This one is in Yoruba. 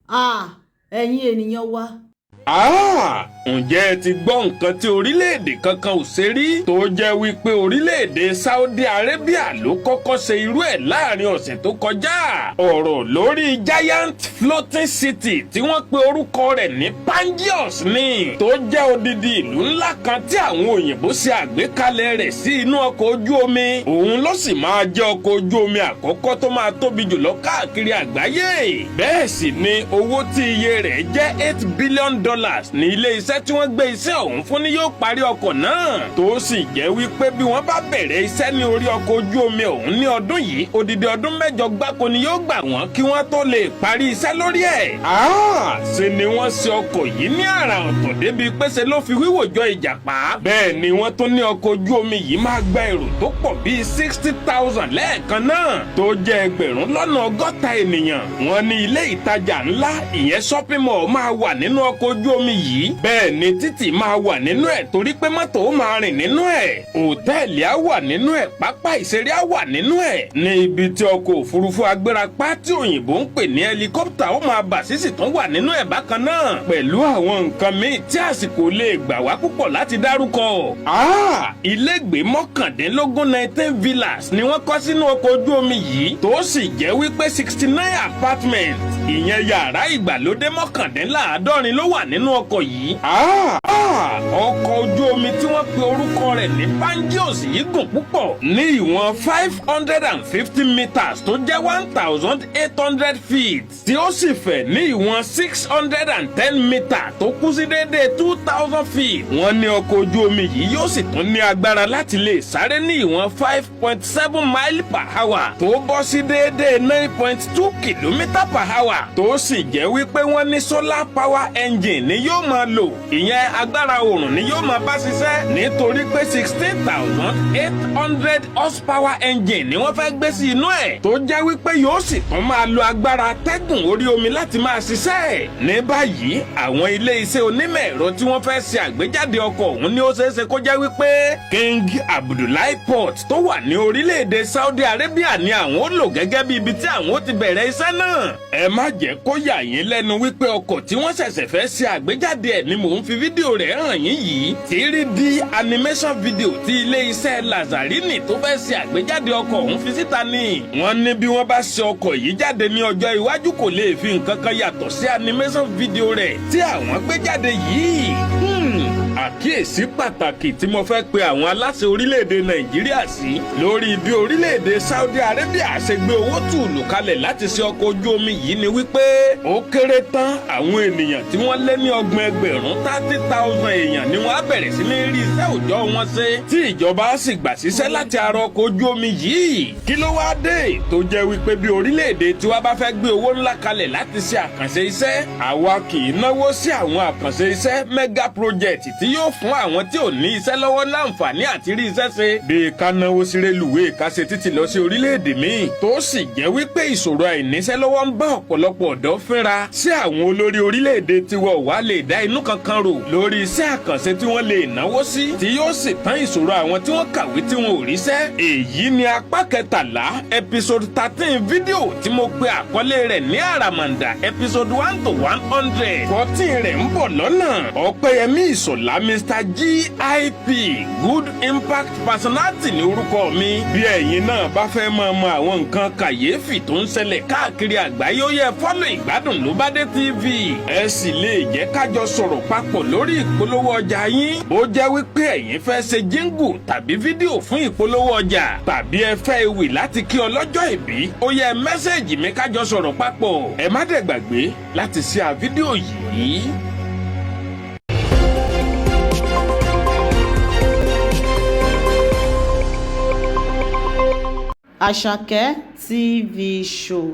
Ah, ẹ̀yin ènìyàn wa. Ah! Ǹjẹ́ ẹ ti gbọ́ nǹkan tí orílẹ̀-èdè kankan ò ṣe rí, tó jẹ́ wípé orílẹ̀-èdè Saudi Arabia ló kọ́kọ́ ṣe irú ẹ̀ láàrin ọ̀sẹ̀ tó kọjá? Ọ̀rọ̀ lórí giant floating city tí wọ́n pe orúkọ rẹ̀ ní Pangeos ní, tó jẹ́ odidi ìlú ńlá kan tí àwọn òyìnbó ṣe àgbékalẹ̀ rẹ̀ sí inú ọkọ̀ ojú omi. Òun ló sì máa jẹ́ ọkọ̀ ojú omi àkọ́kọ́ tó máa tóbi jùlọ káàkiri àgbáyé. Bẹ́ẹ̀ sì ni owó tí iye rẹ̀ jẹ́ $8 billion ní ilé iṣẹ́ tí wọ́n gbé iṣẹ́ ọ̀hún fún ni yóò parí ọkọ̀ náà, tó sì jẹ́ wípé bí wọ́n bá bẹ̀rẹ̀ iṣẹ́ ní orí ọkọ̀ ojú omi ọ̀hún ní ọdún yìí, odidi ọdún 8 gbáko ni yóò gbà wọ́n kí wọ́n tó lè parí iṣẹ́ lórí ẹ̀. Ṣe ni wọ́n ṣe ọkọ̀ yìí ní àrà ọ̀tọ̀ débi pé ló fi wíwò jọ ìjàpá. Bẹ́ẹ̀ ni wọ́n tún ní ọkọ̀ ojú omi yìí máa gba èrò tó pọ̀ bíi 60,000 lẹ́ẹ̀kan náà, tó jẹ́ 60,000 ènìyàn. Wọ́n ní ilé ìtajà ńlá, ìyẹn shopping mall, máa wà nínú ọkọ̀ ojú omi yìí. Bẹ́ẹ̀ ni títì máa wà nínú ẹ̀, torí pé mọ́tò ó máa rìn nínú ẹ̀. Òtẹ́ẹ̀lì á wà nínú ẹ̀, pápá ìṣeré á wà nínú ẹ̀. Ní ibi tí ọkọ̀ òfurufú agbérapá tí òyìnbó ń pè ní helicopter ó máa bà sísì tún wà nínú ẹ̀ bákan náà, pẹ̀lú àwọn nǹkan míì tí àsìkò lè gbà wá púpọ̀ láti dárúkọ. Ilégbèé 19, 19 villas, ni wọ́n kọ́ sínú ọkọ̀ ojú omi yìí, tó sì jẹ́ wípé 69 apartment, ìyẹn yàrá ìgbàlódé 69, ló wà nínú ọkọ̀ yìí. Ọkọ̀ ojú omi tí wọ́n pe orúkọ rẹ̀ ní Pangeos yìí gùn púpọ̀ ní ìwọ̀n 550 meters, tó jẹ́ 1,800 feet, tí ó sì fẹ̀ ní ìwọ̀n 610 meters, tó kú sí déédéé 2,000 feet. Wọ́n ní ọkọ̀ ojú omi yìí yóò sì tún ní agbára láti lè sáré ní ìwọ̀n 5.7 mile per hour, tó bọ́ sí déédéé 9.2 kilometre per hour, tó sì jẹ́ wípé wọ́n ní solar power engine ni yóò máa lò, ìyẹn agbára oòrùn ni yóò máa bá ṣiṣẹ́, nítorí pé 16,800 horsepower engine ni wọ́n fẹ́ gbé sí inú ẹ̀, tó jẹ́ wípé yóò sì tún máa lo agbára atẹ́gùn orí omi láti máa ṣiṣẹ́. Ní báyìí, àwọn ilé iṣẹ́ onímọ̀ ẹ̀rọ tí wọ́n fẹ́ ṣe àgbéjáde ọkọ̀ ọ̀hún ní ó ṣeé ṣe kó jẹ́ wípé King Abdullahi Port tó wà ní orílẹ̀-èdè Saudi Arabia ni àwọn ó lò gẹ́gẹ́ bí ibi tí àwọn ó ti bẹ̀rẹ̀ iṣẹ́ náà. Ẹ má jẹ́ kó yà yín lẹ́nu wípé ọkọ̀ tí wọ́n ṣẹ̀ṣẹ̀ fẹ́ ṣe àgbéjáde ẹ̀ ni mò ń fi fídíò rẹ̀ hàn yín yìí. 3D animation video tí ilé iṣẹ́ Lazzarini tó fẹ́ ṣe àgbéjáde ọkọ̀ ọ̀hún fi síta ni. Wọ́n ní bí wọ́n bá ṣe ọkọ̀ yìí jáde ní ọjọ́ iwájú, kò lè fi nǹkan kan yàtọ̀ sí animation video rẹ̀ tí àwọn gbé jáde yìí. Àkíyèsí pàtàkì tí mo fẹ́ pe àwọn aláṣẹ orílẹ̀-èdè Nàìjíríà sí lórí bí orílẹ̀-èdè Saudi Arabia ṣe gbé owó tùlù kalẹ̀ láti ṣe ọkọ̀ ojú omi yìí ni wípé ó kéré tán, àwọn ènìyàn tí wọ́n lé ní 30,000, 30,000 èèyàn, ni wọ́n á bẹ̀rẹ̀ sí ní rí iṣẹ́ òòjọ́ wọn ṣe, tí ìjọba sì gbà síṣẹ́ láti ara ọkọ̀ ojú omi yìí. Kí ló wá dé tó jẹ́ wípé bí orílẹ̀-èdè tiwa bá fẹ́ gbé owó ńlá kalẹ̀ láti ṣe àkànṣe iṣẹ́, àwa kì í náwó sí àwọn àkànṣe iṣẹ́, mega project, tí yóò fún àwọn tí ò ní iṣẹ́ lọ́wọ́ láǹfààní àti rí iṣẹ́ ṣe, bí ká náwó sí rélùwéè, ká ṣe títì lọ sí orílẹ̀-èdè míì, tó sì jẹ́ wípé ìṣòro àìníṣẹ́ lọ́wọ́ ń bá ọ̀pọ̀lọpọ̀ ọ̀dọ́ fínra? Sí àwọn olórí orílẹ̀-èdè tiwa ò wá lè dá inú kankan rò lórí iṣẹ́ àkànṣe tí wọ́n lè náwó sí, tí yóò sì tán ìṣòro àwọn tí wọ́n kàwé tí wọn ò ríṣẹ́? Èyí ni apá 13, episode 13, fídíò tí mo pe àkọlé rẹ̀ ní àràmàǹdà, episode 1 to 100. 14 rẹ̀ ń bọ̀ lọ́nà. Ọ̀pẹ̀yẹmí Ìṣọ̀lá, Mr GIP, Good Impact Personality, ní orúkọ mi. Bí ẹ̀yin náà bá fẹ́ máa mọ àwọn nǹkan kàyéfì tó ń ṣẹlẹ̀ káàkiri àgbáyé, ó yẹ follow Ìgbádùn Ló Bá Dé TV. Ẹ sì lè jẹ́ kájọ sọ̀rọ̀ papọ̀ lórí ìpolówó ọjà yín. Ó jẹ́ wípé ẹ̀yin fẹ́ ṣe jingle tàbí fídíò fún ìpolówó ọjà, tàbí ẹ fẹ́ ewì láti kí ọlọ́jọ́ ìbí, ó yẹ message mi kájọ sọ̀rọ̀ papọ̀. Ẹ má dẹ̀ gbàgbé láti share fídíò yìí. Àṣàkẹ́ TV Show.